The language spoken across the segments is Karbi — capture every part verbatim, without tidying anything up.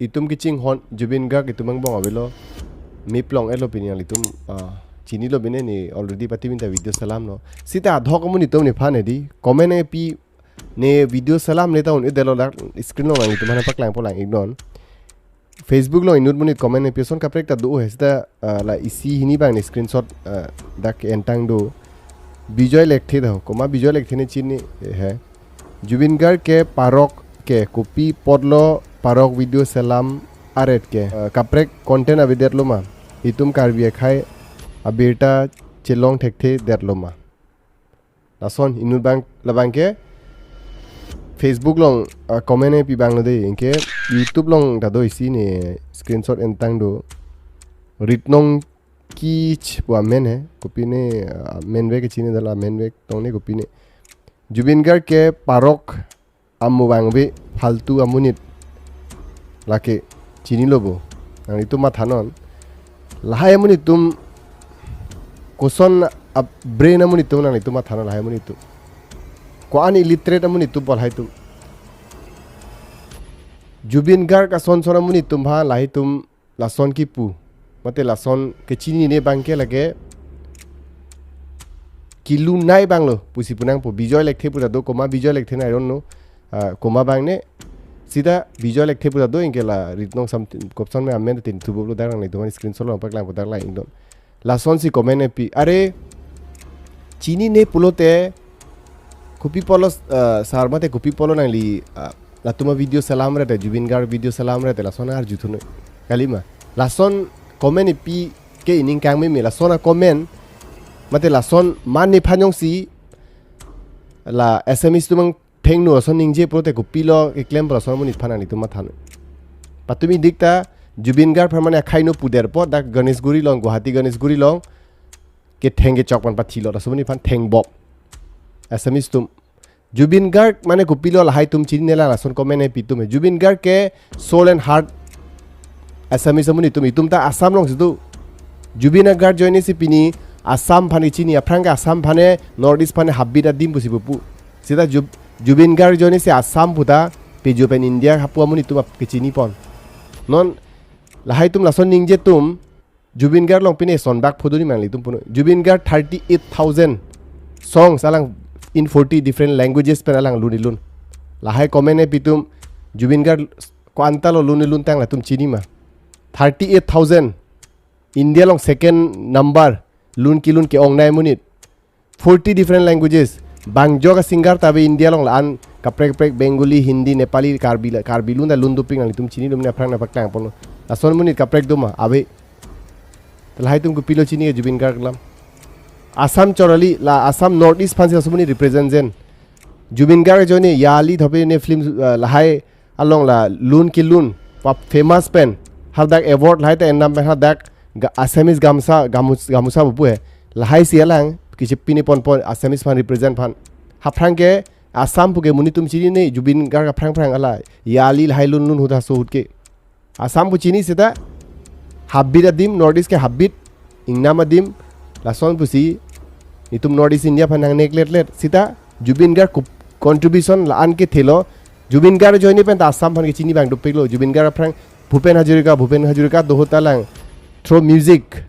itum kachinghon Zubeen Garg itum angbong avelo. Mip long-etlo pini nanglitum, ah, chinilo pini ne already pati minta video selamlo. Sita adhok amonit atum nephan hedi comment nangpi ne video selam ne ta un-edetlo, dak screen along nanglitum aphan paklangpo lang iknon. Facebook along inut monit comment nangpi ason kaprek ta do he sita, ah, la isi hini abang ne screenshot, ah, dak entang do. Bijoy Lekthe do, komat Bijoy Lekthe ne chini he. Zubeen Garg ke parok ke kopi apotlo parok video selam aret ke, ah, kaprek content avedetlo ma? Itum Karbi akhei abirta chelong thekthedetlo ma? Lason inut abang labang ke Facebook along, ah, comment nangpi abanglo dei, anke YouTube along ta do isi ne screenshot entang do. Ritnong Kich pu amen he, kopi ne, ah, amen vek kachini dala amen vek tong ne kopi ne. Zubeen Garg ke parok amo abang ave, faltu amonit. Lake chinilo bo. Nanglitum mathanon. Lahai amonit atum koson a-brain amonit atum nanglitum mathanon lahai amonit atum. Ko-an illiterate amonit atum pu lahai atum. Zubeen Garg ason son amonit atum aphan lahai atum lason kipu, mate lason kachinine abang ke lake kelun nai abanglo pusi pu nangpo. Bijoy Lekthe pu ta do, komat Bijoy Lekthe ne I don't know, ah, komat abang ne. Sita Bijoy Lekthe pu ta do, anke la Ritnong something, koson me amen tin thubo lo, dak nanglitum aphan screenshot along paklangpo, dak lang iknon. Lasonsi comment nangpi. Are, chinine pulote kopi apotlo, ah, sar mate kopi apotlo nangli, ah, latum avideo selam aret te, Zubeen Garg video selam aret te, lason arju thunoi. Kalima. Lason comment nangpi ke ining kangmeme, lason acomment mate lason man nephan jongsi la Assamese atum angthengno ason ningje pulote kopilo keklem pu lason amonit aphan nanglitum mathanoi. Patumi dik ta Zubeen Garg aphan mane akhei no puder apot dak Ganeshguri along, Guwahati Ganeshguri along ketheng kechok pen pathilo, laso amonit aphan thengbop. Assamese atum. Zubeen Garg mane kopilo lahai atum chinine lang, lason comment nangpi atum he. Zubeen Garg ke soul and heart Assamese amonit atum, itum ta Assam alongsi do. Zubeen Garg ajoine si pini Assam aphan kechini, aphrang ke Assam aphan ne, North East aphan ne habit adim pusi pupu. Sita Zub-, Zubeen Garg ajoine si Assam pu ta pejo pen India hapu amonit atum ap kechinipon. Non lahai atum lason ningje atum, Zubeen Garg along pine sonbak photo ni nanglitum puno. Zubeen Garg thirty-eight thousand songs alang in forty different languages pen alang lun ilun. Lahai comment nangpi atum Zubeen Garg ko-anta lo lun ilun tang latum chini ma? Thirty-eight thousand. India along second number lun kelun ke-ongnei amonit. Forty different languages. Bang jok a-singer ta ave India along, la-an kaprek kaprek, Bengali, Hindi, Nepali, Karbi la, Karbi lun ta lun dopik, nanglitum chinilo mane aphrang nangpaklangponlo. Lason amonit kaprek do ma? Ave. Lahai atum kopilo chini ke Zubeen Garg alam? Assam chorali, la Assam North East aphansi laso amonit represent jen. Zubeen Garg ajoine Yali Thope ne film, uh, lahai along la lun kelun pa famous pen, hadak award lahai ta endam pen hadak ga-, Assamese gamsa, gamus-, gamusa pupu he. Lahai si alang kechepini ponpon Assamese aphan represent aphan. Aphrang ke Assam pu ke monit atum chinine, Zubeen Garg aphrang aphrang ala. Yali lahai lun lun ahut aso ahut ke. Assam pu chini seta habit adim, North East ke habit, ingnam adim, lason pusi itum North East India aphan nang-neglect-let seta Zubeen Garg ko-, contribution la-an kethelo. Zubeen Garg ajoine pen ta Assam aphan kechini abang dopiklo. Zubeen Garg aphrang Bhupen Hazarika, Bhupen Hazarika do ahut alang through music,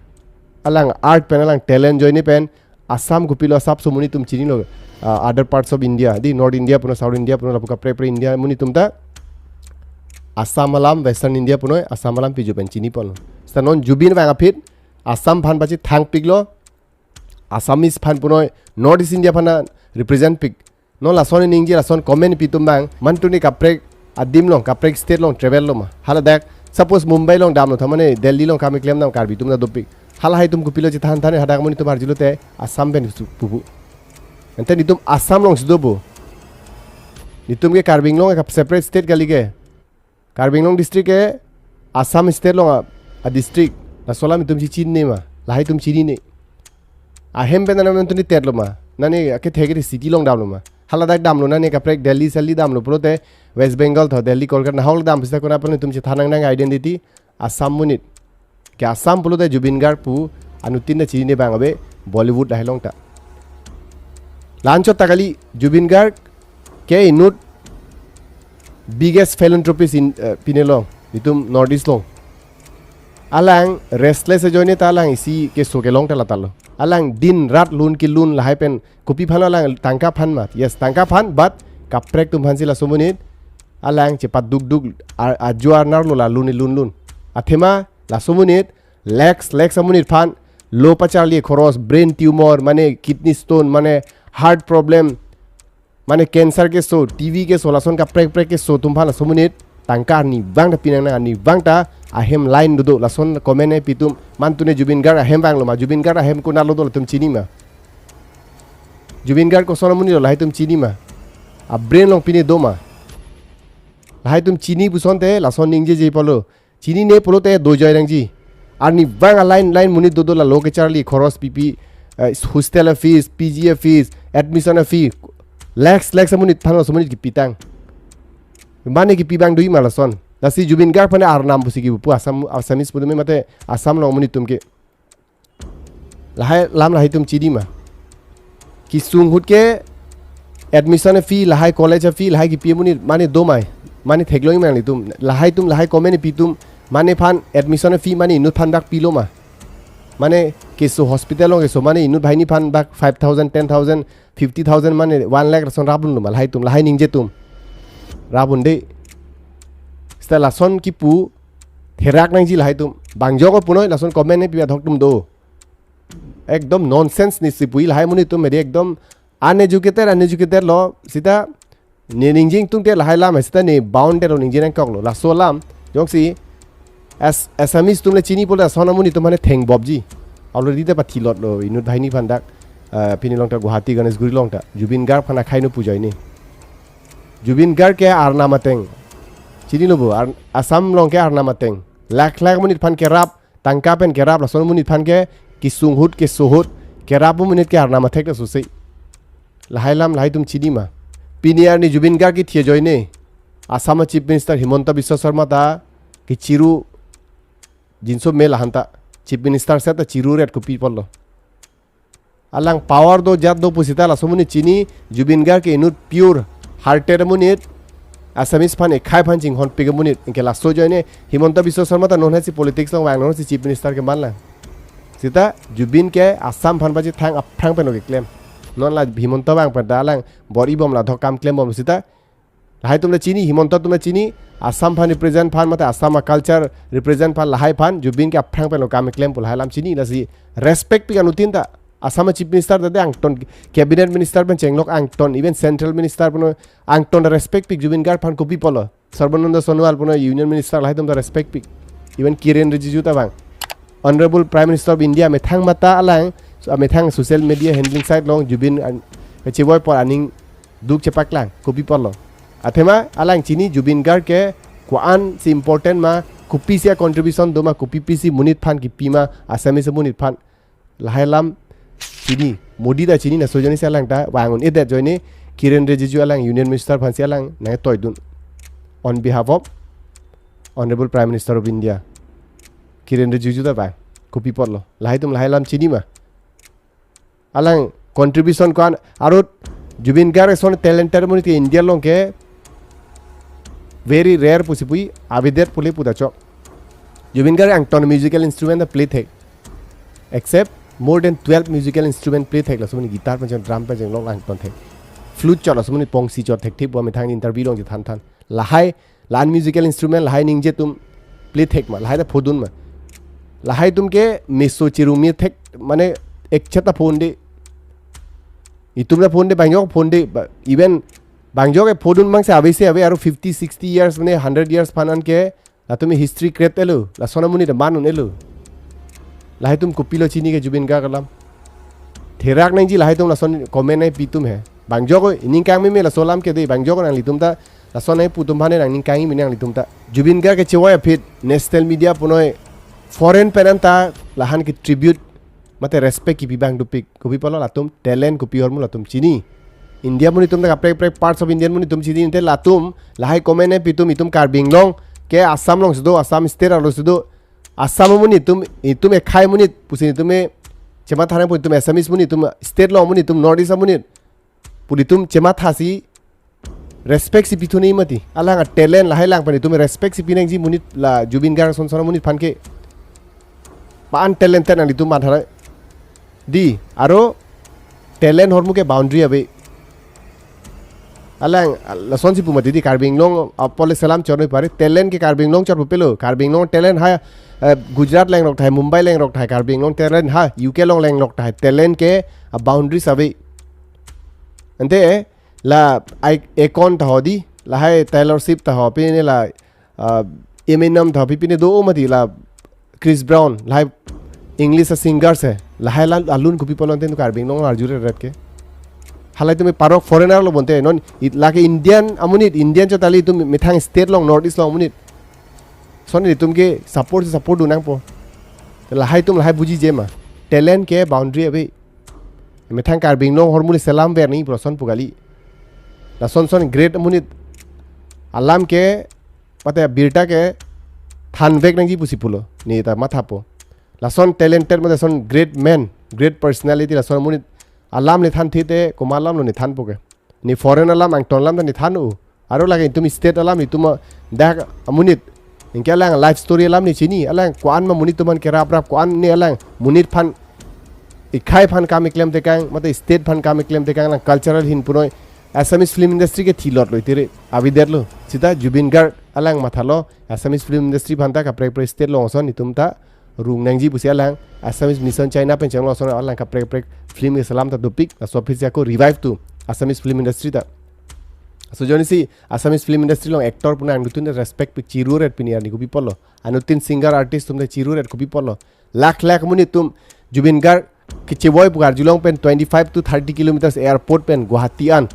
alang art pen, alang talent ajoine pen Assam kopilo asap so monit atum chinilo, uh, other parts of India, di North India puno, South India puno, lapu kaprek kaprek India amonit atum ta Assam alam, Western India puno Assam alam pejo pen chiniponlo. Seta non Zubeen abang aphi Assam aphan pachethangpiklo, Assamese aphan puno North East India aphan represent pik. Non lason ningje, lason comment pi atum abang, mantu ne kaprek adim along, kaprek state along travel lo ma? Hala dak, suppose Mumbai along damlo tha mane Delhi along kam keklem dam Karbi atum ta dopik. Halahai atum kopilo chethan than, hadak amonit atum arjulo te Assam pen su-, pupu. Ante netum Assam alongsi do bo. Netum ke Karbi Anglong ke separate state kali ke. Karbi Anglong district ke Assam state along a, a district. Laso alam itum chechinine ma? Lahai atum chinine. Ahem pen nanglitum netetlo ma? Nani akethe ke city along damlo ma? Hala dak damlo, nani kaprek Delhi Delhi damlo pulote, West Bengal tho, Delhi, Kolkata, nahok dam pisa kona pen itum chethan nangnang identity Assam monit. Ke Assam pulote Zubeen Garg pu anuttin ta chinine abang ave Bollywood lahai along ta. La-anchot ta kali, Zubeen Garg ke inut biggest philanthropist in, eh, pine along. Itum North East along. Alang restless ajoine ta alang isi keso kelong ta la ta lo. Alang din rat lun kelun lahai pen kopi aphan alang tangka aphan ma. Yes, tangka aphan, but kaprek atum aphansi laso amonit alang chepadukduk a-, ajo arnar lo la lun lun lun. Athema laso amonit lakhs, lakhs amonit aphan lo pacharli khoros, brain tumor, mane kidney stone, mane heart problem, mane cancer keso, T B keso, lason kaprek kaprek keso atum aphan laso amonit tangka arni abang ta pinang nang, arni abang ta ahem line dodo, lason comment nangpi atum, man tune Zubeen Garg ahem vanglo ma, Zubeen Garg ahem konat lo do latum chini ma? Zubeen Garg koson amonit lo lahai atum chini ma? A brain along pine do ma? Lahai atum chini pu asonte lason ningjeje pulo. Chinine pulote dojoi nangji. Arni abang a line line amonit dodo la lo kecharli khoros pipi, eh, hostel a fees, P G a fees, admission a fee. Lakhs, lakhs amonit aphan laso amonit kipitang. Mane kipi abang do-i ma lason? Lasi Zubeen Garg aphan arnam pusi kipu Assam, Assamese pu atum mate Assam along amonit atum ke. Lahai alam lahai atum chini ma? Kesung ahut ke admission fee, lahai college fee, lahai kipi amonit mane do ma? Mane theklong ma nanglitum? Lahai atum, lahai comment nangpi atum, mane aphan admission fee mane inut aphan dak pilo ma? Mane keso hospital along keso mane inut banghini aphan dak five thousand, ten thousand, fifty thousand mane one lakh lason rapdunlo ma lahai atum, lahai ningje atum? Rapdunde. Seta lason kipu therak nangji lahai atum. Bang jok punoi lason comment nangpi athok atum do. Ekdom nonsense nangsi pu lahai amonit atum, mede ekdom uneducated, uneducated lo. Seta ne ningje ingtungte lahai alam seta ne bound lo, ningje nangkoklo. Laso alam jongsi As-, Assamese atum le chini pulote lason amonit atum mane thengbobji. Already ta pathilotlo inut banghini aphan dak, eh, pini along ta Guwahati Ganeshguri along ta Zubeen Garg aphan akhai nangpu ajoine. Zubeen Garg ke arnam ateng. Chinilo bo, Ar-, Assam along ke arnam ateng. Lakh lakh amonit aphan kerap, tangka pen kerap, lason amonit aphan ke kesung ahut keso ahut kerap amonit ke arnam athek ta susi. Lahai alam lahai atum chini ma? Pini arni Zubeen Garg kithi ajoine Assam a Chief Minister Himanta Biswa Sarma ta kechiru jinso me lahan ta Chief Minister seta chiru ret kopi apotlo? Alang power do jat do pusita laso amonit chini. Zubeen Garg ke inut pure hearted amonit, Assamese aphan ekhai aphan chinghonpik amonit. Anke laso ajoine Himanta Biswa Sarma ta non hasi politics along vang, non hasi Chief Minister keman lang. Seta Zubeen ke Assam aphan pachethang aphrang pen oke klem. Non la Himanta vang pen ta alang bor-i bom la thok kam klem bom seta. Lahai atum le chini, Himanta atum le chini, Assam aphan represent aphan mate Assam a culture represent aphan, lahai aphan Zubeen ke aphrang pen lo kam klem pu lahai alam chini. Lasi respect pik anuttin ta. Assam a Chief Minister ta de angton, cabinet minister pen chenglok angton, even central minister puno angton respect pik Zubeen Garg aphan kopi apotlo? Sarbananda Sonowal puno union minister lahai atum ta respect pik. Even Kiren Rijiju ta vang. Honorable Prime Minister of India methang mata alang, so, methang social media handling site along Zubeen an, kachevoi apot aning duk chepaklang, kopi apotlo? Athema alang chini Zubeen Garg ke ko-ansi important ma, kopisi a contribution do ma, kopi pisi amonit aphan kipi ma, Assamese amonit aphan? Lahai alam chini, Modi ta chini, laso ajoinesi alang ta vang un-edet ajoine Kiren Rijiju alang Union Minister aphansi alang nangtoidun on behalf of Honorable Prime Minister of India. Kiren Rijiju ta vang, kopi apotlo? Lahai atum lahai alam chini ma? Alang contribution ko-an, arut Zubeen Garg eson talented amonit ke India along ke very rare pusi pu-i, avedet pule pu ta chok. Zubeen Garg angton musical instrument ta play thek. Except more than twelve musical instrument play thek, laso amonit guitar pen cheng, drum pen chenglok angton thek. Flute chot, laso amonit pongsi chot thekthik pu amethang interview along chethan than. Lahai la-an musical instrument lahai ningje atum play thek ma, lahai ta phodun ma? Lahai atum ke meso chiru me thek, mane ekchet ta phonde. Itum ta phonde, bang jok phonde, ba, even bang jok ke phodun mang se ave se ave, aro fifty, sixty years, mane hundred years aphan an ke latum history create-etlo, lason amonit ta man un-elo. Lahai atum kopilo chini ke Zubeen Garg alam? Therak nangji lahai atum, lason comment nangpi atum he. Bang jok ining kangmeme laso alam ke de, bang jok nanglitum ta, lason nangpu atum aphan nangning kangmeme nanglitum ta. Zubeen Garg kachevoi aphi national media punoi foreign pen an ta lahan ke tribute mate respect kipi abang dopik. Kopi apotlo? Latum talent kopi ahormu latum chini. India amonit atum ta kaprek kaprek parts of India amonit atum chini, ante latum lahai comment nangpi atum, itum Karbi Anglong ke Assam alongsi do, Assam state arlosi do. Assam amonit atum, itum ekhai amonit pusi itum e chematha nangpo, itum Assamese amonit atum, state along amonit atum, North East amonit pu itum chemathasi Respect si pithu nangji mati. Alang a-talent lahai lang pen itum respect si pinangji monit la Zubeen Garg ason ason amonit aphan ke. Paan talented nanglitum matha ra. Dei, aro talent ahormu ke boundary ave. Alang, lason si pu mati dei, Karbi Anglong apot le selam chor noi pare, talent ke Karbi Anglong chor pupelo, Karbi Anglong talent ha, eh, Gujarat lengrok tahai, Mumbai lengrok tahai, Karbi Anglong talent ha, U K along lengrok tahai, talent ke a-boundaries ave. Ante, la, ai, Akon ta ho dei, lahai Taylor Swift ta ho, pine la, ah, Eminem ta ho, pi pine do mati la, Chris Brown, lahai English a-singers he, lahai la alun kopi pulote itum Karbi Anglong arju ret ret ke. Halahai itum parok foreigner lo bonte, non it lake Indian amonit, Indian chot kali itum methang state along, North East along amonit. Lason itum ke support, support dun nangpo. Lahai itum lahai bujije ma. Talent ke boundary ave. Methang Karbi Anglong ahormu le selam ver nangji pu lason pu kali. Lason ason great amonit alam ke, mate birta ke thanvek nangji pusi pulo. Neta mathapo. Lason talented mate lason great man, great personality, lason amonit alam ne thanthe te komat alam lo ne thanpo ke. Ne foreign alam, angton alam ta ne than-o. Aro lake itum state alam, itum dak amonit. Anke alang life story alam ne chini, alang ko-an ma monit atum aphan kerap rap, ko-an ne alang monit aphan, ikhai aphan kam keklem tekang, mate state aphan kam keklem tekang, alang cultural ahin punoi. Assamese film industry ke thilot lo itire, avedetlo. Seta Zubeen Garg alang mathalo, Assamese film industry aphan ta kaprek kaprek state along ason itum ta rung nangji pusi alang, Assamese Mission China pen chenglo ason alang kaprek kaprek film keselam ta dopik, laso aphi si ako revive tu Assamese film industry ta. Laso ajoine si Assamese film industry along actor pu nangdun atum respect pi chiru ret pini arni, kopi pulo. Anuttin singer artist atum ta chiru ret, kopi pulo. Lakh lakh amonit atum Zubeen Garg kechevoi pu karjulong pen twenty-five to thirty kilometers airport pen Guwahati an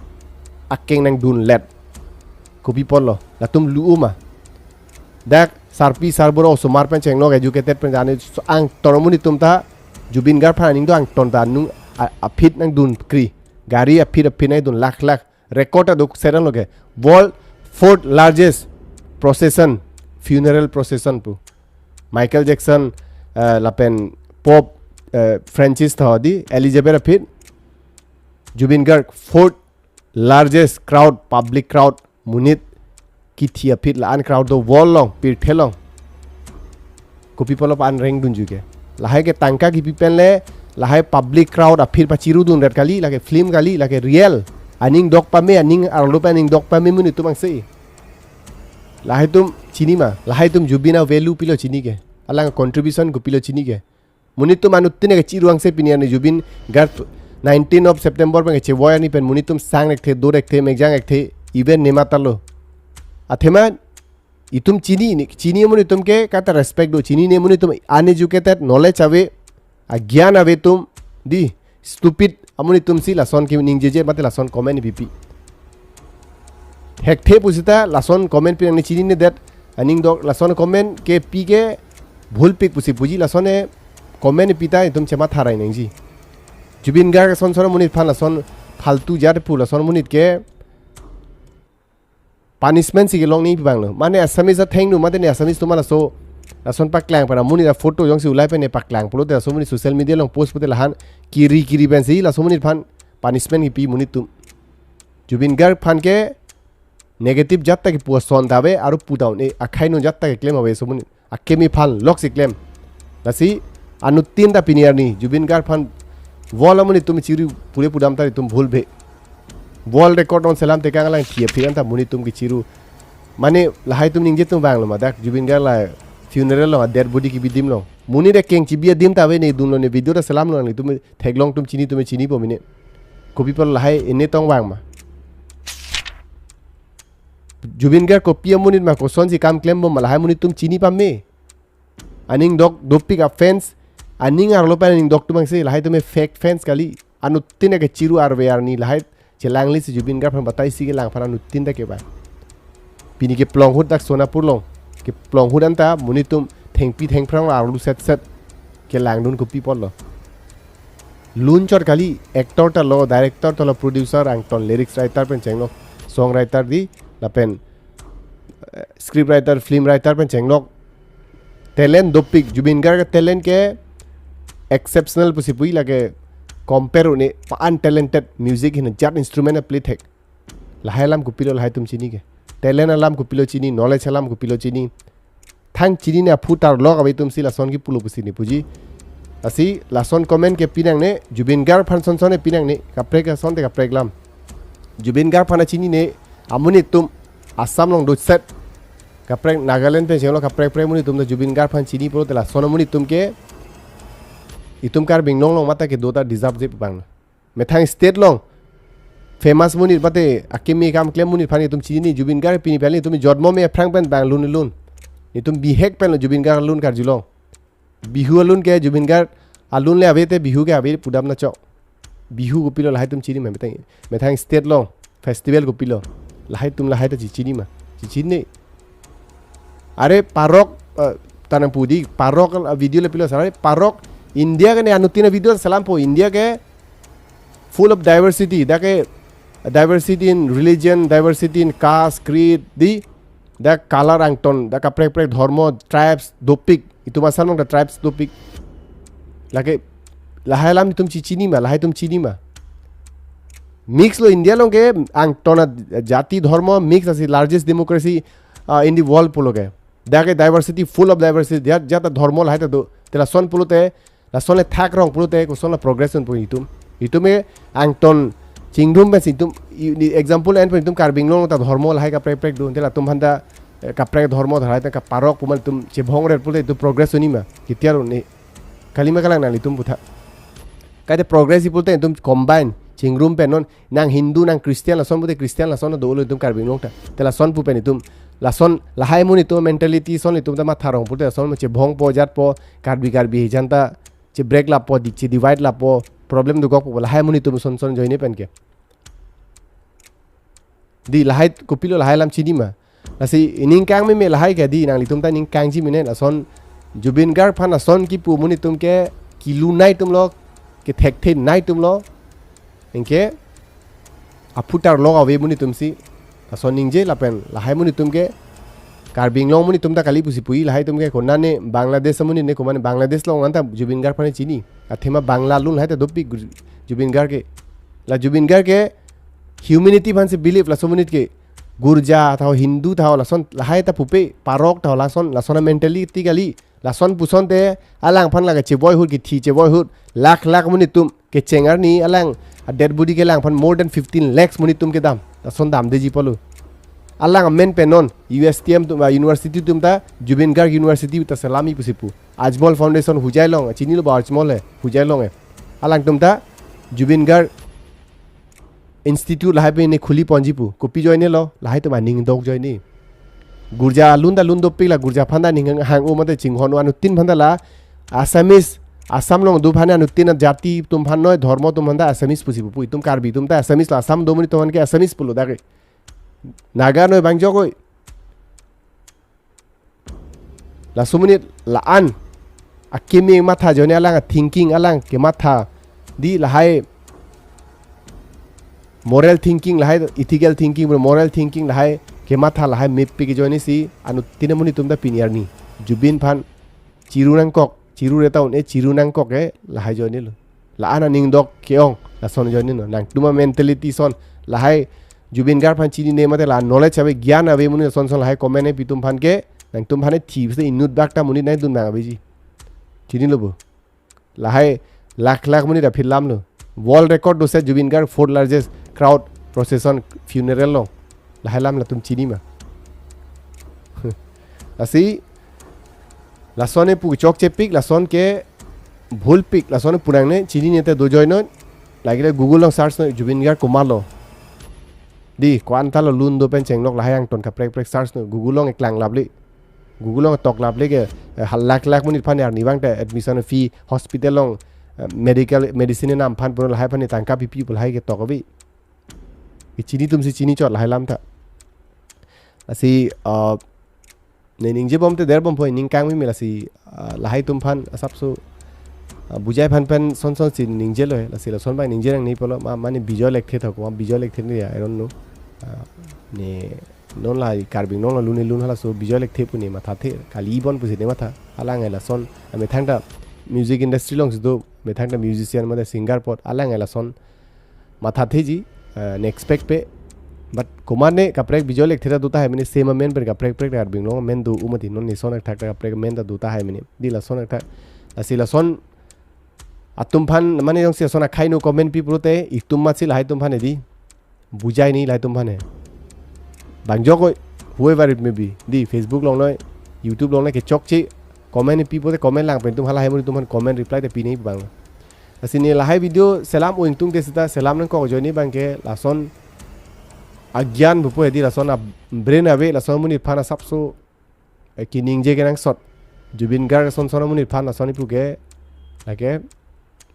akeng nangdunlet. Kopi pulo. Latum lu-o ma. Dak sarpi sarbura osomar pen chenglok, educated pen jane so angton amonit atum ta Zubeen Garg aphan aning do angton ta anung a-, aphi nangdunkri. Gari aphi aphi nangdun, lakh lakh. Record aduk seran lo ke. World fourth largest procession, funeral procession pu. Michael Jackson, eh, lapen Pope, eh, Francis ta ho dei, Elizabeth aphi, Zubeen Garg fourth largest crowd, public crowd, monit kithi aphi la-an crowd do world along, pirthe along. Kopi pulo pa-an rengdunji ke. Lahai ke tangka kipi pen le, lahai public crowd aphi pachirudun ret kali, lake film kali, lake real. Aning dok pame, aning arlo pen aning dok pame monit atum angse. Lahai atum chini ma, lahai atum Zubeen a-value pilo chini ke. Alang contribution kopilo chini ke. Monit atum anuttin ke chiru angse pini arni Zubeen Garg nineteen of September pen kechevoi arni pen monit atum sang ekthe, do ekthe, mekjang ekthe, even nematalo. Athema itum chini ne, chini amonit atum ke kaita respect do, chinine amonit atum uneducated, knowledge ave, agyan ave atum dei, stupid amonit atum si lason keningjeje mate lason comment pipi. Thekthe pusita lason comment pi nangchinine det, aning dok lason comment kepi ke bhulpik pusi puji, lason e comment pita itum chematha rai nangji. Zubeen Garg ason ason amonit aphan lason faltu jat pu lason amonit ke punishment si kelong nangji pu abang lo. Mane Assamese athengno, mate ne Assamese atum laso, lason paklang pen amonit a-photo jongsi ulai pen ne paklang pulote laso amonit social media along post pute lahan kiri kiri pensi laso amonit aphan punishment kipi monit atum. Zubeen Garg aphan ke negative jat ta kipu ason ta ave, aro pu ta un-e, akhai non jat ta keklem ave laso amonit. Akimi aphan lok si klem. Lasi anuttin ta pini arni Zubeen Garg aphan world amonit atum chiru pule pudam ta itum bhulbe. World record non selam tekang alang thia phiran ta monit atum kechiru. Mane lahai atum ningje atum vanglo ma dak Zubeen Garg la funeral along a-dead body kibi adim along. Monit akeng chibi adim ta ave, ne dunlo, ne video ta selamlo, nanglitum theklong atum chini atum chinipo mene. Kopi pulo lahai ene tong vang ma. Zubeen Garg kopi amonit ma, kosonsi kam klembom ma, lahai monit atum chini pame. Aning dok dopik a-fans, aning arlo pen aning dok atum angse, lahai atum fake fans kali. Anuttin ke chiru arve arni lahai chelangle si Zubeen Garg aphan batai si kelang aphan anuttin ta kevang. Pini keplong ahut dak Sonapur along, keplong ahut anta monit atum thengpi thengphrang arlu set set kelangdun kopi pulo. Lun chot kali, actor ta lo, director ta lo, producer angton, lyrics writer pen chenglok, song writer dei, lapen, eh, script writer, film writer pen chenglok. Talent dopik, Zubeen Garg ke talent ke exceptional pusi puji, lake compare un-e, pa-an talented, music ahin ajat instrument a-play thek. Lahai alam kopilo lahai atum chini ke? Talent alam kopilo chini, knowledge alam kopilo chini? Thang chinine aphu tarlok ave atum si lason kipulo pusi ne puji. Lasi lason comment ke pinangne, Zubeen Garg aphan son son ne pinangne, kaprek ason te kaprek alam. Zubeen Garg aphan chinine amonit atum Assam along doset, kaprek Nagaland pen chenglo kaprek prek amonit atum ta Zubeen Garg aphan chini pulote lason amonit atum ke itum Karbi Anglong along mate kedo ta deserve-ji pu abang. Methang state along famous amonit mate akeme kam klem amonit aphan itum chinine, Zubeen Garg pini pali itum jotmo me aphrang pen bang lun lun. Itum bihek pen lo Zubeen Garg alun karjulong. Bihu alun ke Zubeen Garg alun le ave te Bihu ke ave pudam na chok. Bihu kopilo lahai atum chini ma methang, methang state along festival kopilo. Lahai atum lahai ta chi chini ma? Chi chini. Are parok, eh, tanang pudi parok, eh, video le pilo sar, are parok India ke ne anuttin a-video selam po. India ke full of diversity. Dak ke diversity in religion, diversity in caste, creed, di, dak color angton, dak kaprek prek dhormo, tribes dopik. Itum Assam along ta tribes dopik. Lake lahai alam itum chi chini ma, lahai atum chini ma? Mix lo India along ke angton ajati dhormo mix, lasi largest democracy, uh, in the world pulo ke. Dak ke diversity, full of diversity. Jat jat adhormo lahai ta do. Te lason pulote, lason le thak rong pulote koson la progress un pu itum? Itum ke angton chingrum pen si itum, i-, i-, example en pen itum Karbi Anglong ta dhormo lahai kaprek prek do. Te latum aphan ta, eh, kaprek dhormo lahai ta kaparok pu amat itum chebhong ret pulote itum progress un-e ma? Ketia un-e? Kalima kalang nanglitum putha. Kaite progress pulote itum combine chingrum pen non, nang Hindu nang Christian lason pulote Christian lason dolo itum Karbi Anglong ta. Te lason pu pen itum, lason lahai amonit atum mentality ason itum ta matha rong pulote lason chebhong po jat po, Karbi Karbi hijan ta chebrek lapo, di, che-divide lapo, problem dokok po, lahai amonit atum son son ajoine pen ke. Di lahai kopilo lahai alam chini ma? Lasi ining kangmeme lahai ke di, nanglitum ta ining kangji mene, lason Zubeen Garg aphan lason kipu amonit atum ke kelun nai atum lo, kethekthe nai atum lo. Anke aphu tarlok ave amonit atum si lason ningje lapen lahai amonit atum ke Karbi Anglong amonit atum ta kali pusi puji, lahai atum ke konane Bangladesh amonit ne, konane Bangladesh along anta Zubeen Garg aphan chini. Athema Bangla alun lahai ta dopik Gu-, Zubeen Garg ke. La Zubeen Garg ke humanity aphan si believe, laso amonit ke gurja tha ho, Hindu tha ho, lason lahai ta pupe, parok tha ho, lason, lason a-mentality kali. Lason puson te alang aphan lake chevoi ahut, kithi chevoi ahut, lakh lakh amonit atum kecheng arni, alang a-dead body ke alang aphan more than fifteen lakhs amonit atum kedam. Lason damdeji pulo. Alang amen pen non U S T M atum, ah, university atum ta Zubeen Garg University ta selami pusi pu. Ajmal Foundation Hojai along, chinilo ba Ajmal he, Hojai along he. Alangtum ta Zubeen Garg Institute lahai pen ne khuli ponji pu. Kopi ajoine lo, lahai atum aning dok ajoine. Gurja alun ta lun dopik, la gurja aphan ta aning hang-o mate chinghon-o, anuttin aphan ta la Assamese, Assam along do aphan anuttin ajati atum aphan noi, dhormo atum aphan ta Assamese pusi pu. Itum Karbi atum ta Assamese lo, Assam do amonit atum aphan ke Assamese pulo dak ke. Naga noi bang jokoi. Laso amonit la-an akeme matha ajoine, alang a-thinking, alang kematha, di lahai moral thinking, lahai ethical thinking, moral thinking, lahai kematha, lahai mepik ajoine si anuttin amonit atum ta pini arni Zubeen aphan chiru nangkok, chiru reta un-e, chiru nangkok ke lahai ajoine lo. La-an aning dok ke-ong, lason ajoine lo. Nangtum a-mentality son, lahai Zubeen Garg aphan chinine mate la knowledge ave, gyan ave amonit son son lahai comment ne pi atum aphan ke, nangtum aphan thi se inut bak ta amonit nai dun bang aveji. Chinilo bo. Lahai lakh lakh amonit aphi lam lo. World record do se Zubeen Garg fourth largest crowd procession funeral lo. Lahai alam latum chini ma? Lasi lason ne pu chokchepik, lason ke bhulpik, lason ne pu nangne, chinine te do ajoine non, lake le Google along search non, Zubeen Garg komat lo, di, ko-an ta lo, lun do pen chenglok, lahai angton kaprek prek search non, Google along eklang laple, Google along tok laple ke, eh, hal lakh lakh amonit aphan arnivang te admission fee, hospital along, eh, medical, medicine nam aphan pu, lahai aphan tangka pipi pu lahai ketok ave. Ke chini atum si chini chot lahai alam ta. Lasi, uh, ne ningje bom te der bom po, ining kangmeme, lasi, uh, lahai atum aphan asapso, uh, bujai aphan pen son son si ningje lo he, lasi lason abang ningje nangne pulo, ma, mane Bijoy Lekthe tha ko, ma Bijoy Lekthe ne, I don't know. Uh, ne non la Karbi Anglong la lun ne lun halaso Bijoy Lekthe pu ne mathathe, kali bon pusi ne matha. Alang he lason, amethang ta music industry along si do, methang ta musician mate singer apot, alang he lason mathatheji, eh, ne expect pe, But komatne kaprek bijol ek thera do tahai mene same amen pen kaprek prek Karbi Anglong amen do u mati, non nison athak ta kaprek amen ta do tahai mene. Di lason athak. Lasi lason atum aphan mane jongsi lason akhai no comment pi pulote itum matsi lahai atum aphan di. Bujai ni lahai atum aphan. Bang jokoi, whoever it may be. Di Facebook along noi, YouTube along noi kechokche comment pi pulote comment lang pen atum halahai amonit atum aphan comment reply te pi ni bang. Lasi ne lahai video selam o ingtung te seta selam nangkok ajoine abangke lason agyan pupo di lason a brain ave lason amonit aphan asapso, eh, keningje kenangsot. Zubeen Garg ason son amonit aphan lason ipu ke lake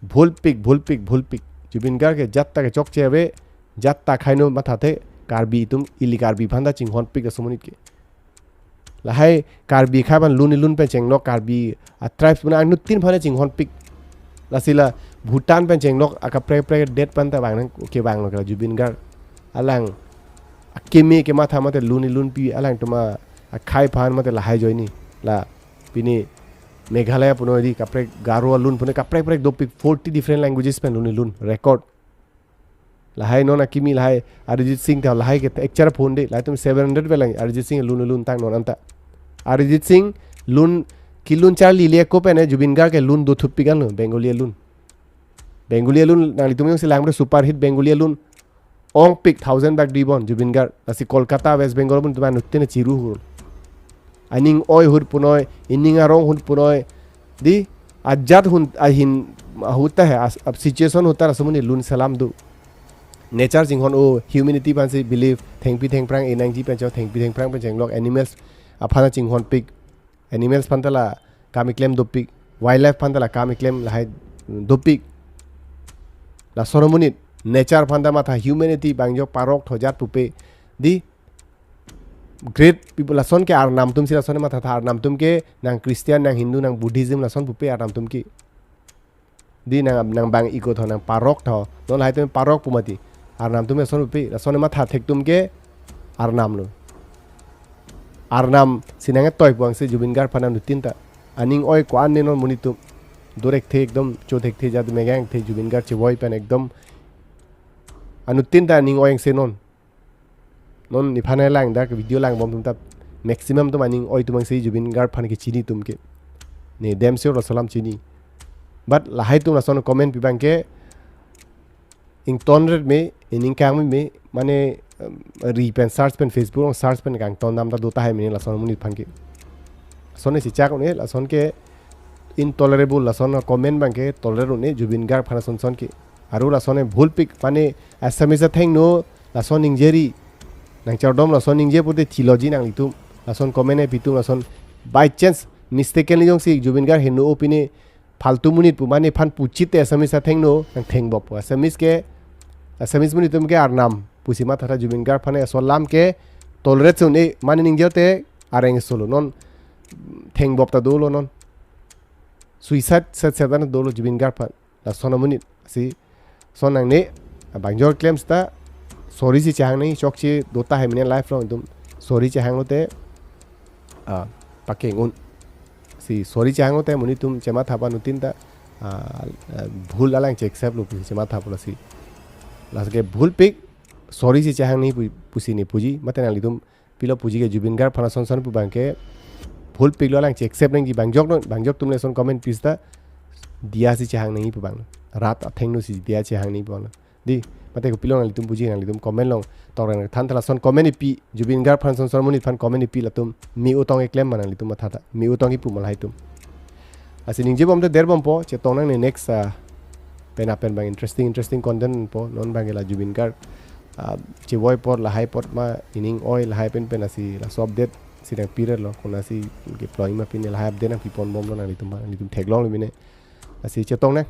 bhulpik, bhulpik, bhulpik. Zubeen Garg ke jat ta kechokche ave, jat ta akhai no mathathe, Karbi atum ili Karbi aphan ta chinghonpik laso amonit ke. Lahai Karbi akhai aphan lun ilun pen chenglok Karbi a tribes mane anuttin aphan chinghonpik. Lasi la Bhutan pen chenglok akaprek prek det aphan ta bang nang kevanglo ke la Zubeen Garg. Alang akeme kematha mate lun ilun pi alang atum akhai aphan mate lahai ajoine. La pini Meghalaya punoi di kaprek Garo alun punoi kaprek prek dopik forty different languages pen lun ilun record. Lahai non akimi lahai Arijit Singh ta lahai ke ekchar phone de lahai atum seven hundred velang Arijit Singh lun lun tang non anta. Arijit Singh lun kelun charli le ko pen Zubeen Garg ke lun do thuppik anlo Bengali alun. Bengali alun nanglitum jongsi lang bre super hit Bengali alun ongpik thousand bak dui bon Zubeen Garg. Lasi Kolkata West Bengal pun teman nutin chiru hur. Aning oi hur punoi, ining arong hur punoi. Di ajat hun ahin ahut ta hai as, ab situation ahut ta laso amonit lun selam do. Nature chinghon o humanity aphansi believe thengpi thengphrang enangji pen cho thengpi thengphrang pen chenglok animals aphan chinghonpik. Animals aphan ta la kam keklem dopik, wildlife aphan ta la kam keklem lahai dopik. Lason amonit nature aphan ta matha humanity bang jok parok thojat pupe. Di great people lason ke arnam atum si lason matha tha arnam atum ke nang Christian, nang Hindu, nang Buddhism lason pupe arnam atum ke. Di nang nang bang iko tho nang parok tho. Non lahai atum parok pu mati. Arnam atum lason pupe, lason matha thek atum ke arnam lo. Arnam si nangtoi puang si Zubeen Garg aphan anuttin ta. Aning oi ko-an ne non amonit atum. Dorek the ekdom cho thekthe jat megang the Zubeen Garg chevoi pen ekdom anuttin ta aning oi angse non. Non nephan lang dak video lang bom atum ta maximum atum aning oi atum angse Zubeen Garg aphan ke chini atum ke. Ne dem sure laso alam chini. But lahai atum lason comment pi abangke ingtonret me, ining kang me, mane, um, ri pen search pen Facebook along search pen kangton dam ta do tahai mene lason amonit aphan ke. Lason si chak un-e, lason ke intolerable, lason comment abangke tolerate un-e, Zubeen Garg aphan lason son ke. Aru lason bhulpik, mane Assamese athengno, lason ningjeri. Nang chardom lason ningje pute theology nanglitum. Lason comment pi atum lason by chance mistakenly jongsi Zubeen Garg heno o pine phaltu amonit pu mane aphan puchit te Assamese athengno nang thengbop. Assamese ke, Assamese amonit atum ke arnam pusi matha tha Zubeen Garg aphan laso alam ke tolerate un-e mane ningje te areng solo non thengbop ta dolo non. Suicide set set an dolo Zubeen Garg aphan. Lason amonit si son nangne, bang jor claims ta sorry si chehang nangji chokche do tahai mene life along itum sorry chehang lote, ah, pakeng un. Si sorry chehang lote amonit atum chematha pon anutin ta, ah, ah, bhul alang che accept lo pusi chematha pon lasi. Lasi ke bhulpik sorry si chehang nangji pu-, pusi ne puji, mate nanglitum pilo puji ke Zubeen Garg aphan lason son pu abangke bhulpik lo alang che accept nangji bang jok non, bang jok atum lason comment pi seta diya si chehang nangji pu abang. Rat athengno si diya chehang nangji pu abang. Di, mate kopilo nanglitum puji nanglitum comment along tok reng than ta lason comment ipi Zubeen Garg aphan son son amonit aphan comment ipi latum me-o tong keklem ma nanglitum matha tha. Me-o tong kipu ma lahai atum. Lasi ningje bom te der bompo, chetong nangne next, ah, pen apen bang interesting, interesting content po, non abangke la Zubeen Garg, ah, chevoi apot, lahai apot ma, ining oi, lahai pen pen lasi, laso update si nangpirlo, konatsi keplong ma pine lahai update nangpi pon bomlo nanglitum ma, nanglitum theklonglo mene. Lasi chetong nang.